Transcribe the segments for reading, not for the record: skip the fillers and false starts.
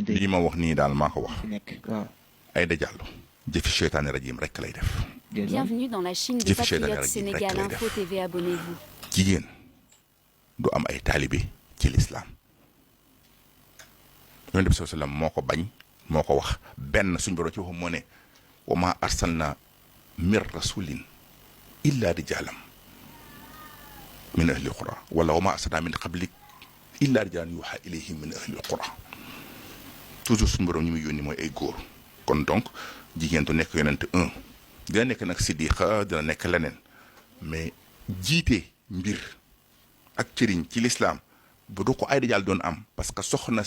lii ma wax nii daal maa ko wax. fi nekk waaw. Aïda Diallo jëfi seytaane rajim rek lay def. Bienvenue dans la Chine des patriotes Sénégal Info TV, abonnez-vous. jigéen du am ay taalibe ci lislaam Yonent bi sallallahu alayhi wa sallam moo ko bañ moo ko wax benn suñ borom ci waxu moo ne wa maa arsalna min rasulin illa rijaalan min ahli qura wala wa maa arsalna min qablik illa rijaalan yuuhaa ilayhim min ahli qura toujours suñ borom ñi muy yónni mooy ay góor kon donc jigéen du nekk yonent dina nekk nag siddiqa dina nekk leneen mais jiite mbir ak cëriñ ci lislaam bu du ko Aïda Diallo doon am parce que soxna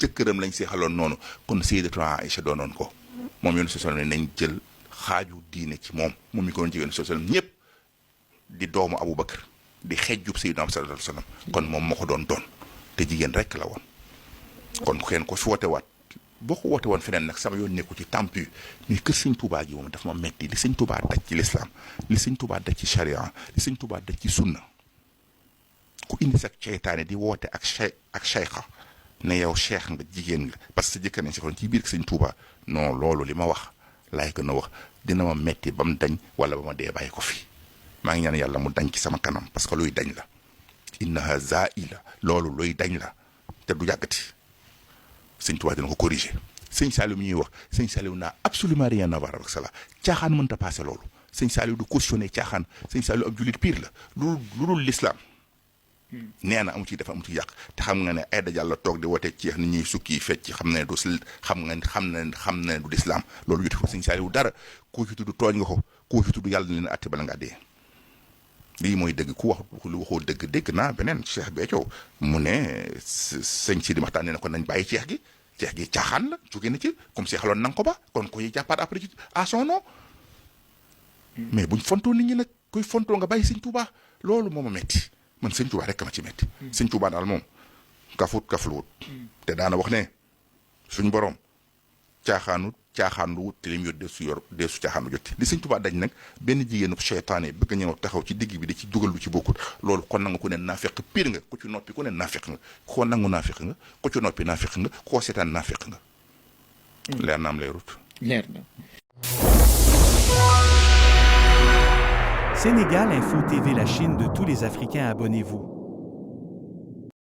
jëkkëram lañ seexaloon noonu kon Sayyidatu Aïcha doonoon ko moom yoon sosal ne nañ jël xaaju diine ci moom mi ko doon jigéen sosal ñëpp di doomu Aboubacar di xejjub Sayyidina sallallahu alayhi wa sallam kon moom moo ko doon te jigéen rek la woon kon kenn ko fi woote waat boo ko woote woon feneen nag sama yoon nekku ci tamp yi mais kër sëñ Touba gi moom daf ma metti li sëñ Touba daj ci lislaam li sëñ Touba daj ci charia li sëñ Touba daj ci sunna ku indi sax ceytaane di woote ak cheikha ne yow cheikh nga jigéen nga parce que sa jëkkër nañ si xoon ci biir sëñ Touba non loolu li ma wax laay gën a wax dina ma metti ba mu dañ wala ba ma dee bàyyi ko fi maa ngi ñaan yàlla mu dañ ci sama kanam parce que luy dañ la innaha zaila loolu luy dañ la te du yàggati sëñ Touba dina ko corriger sëñ Saliou mi ñuy wax sëñ Saliou n'a absolument rien à voir avec cela caaxaan mënta passé loolu sëñ Saliou du cautionné caaxaan sëñ Saliou ab jullit pire la lu dul l'islam nee na amu ci dafa amu ci yàq te xam nga ne Aïda Diallo toog di woote ci ni ñuy sukki fecc xam ne du xam ne du l'islam loolu yuti fa sëñ Saliou dara koo ci tudd tooñ nga ko koo ci tudd yàlla na leen atte bala ngaa dee lii mooy dëgg ku wax lu waxoo dëgg dégg naa beneen Cheikh Béthio mu ne sëñ Sidi Maxtaar nee na kon nañ bàyyi ceex gi caaxaan la jóge na ci comme si xaloon na nga ko ba kon koy jàppaat après ci à son nom mais buñ fontoo nit ñi nag koy fontoo nga bàyyi sëñ Touba loolu moo ma metti man sëñ Touba rek ma ci metti sëñ Touba daal moom kafluwut te daana wax ne suñ borom caaxaanu wut te lim yor deesu caaxaanu jot li sëñ Touba dañ nag benn jigéenu seytaane bëgg a ñëw taxaw ci digg bi di ci dugal lu ci bokkut loolu kon nangu ku ne naafeq pire nga ku ci noppi ku ne naafeq nga koo nangu naafeq nga ku ci noppi naafeq nga koo seetaan naafeq nga leer na am leerut leer na. Sénégal Info TV, la Chine de tous les Africains, abonnez-vous.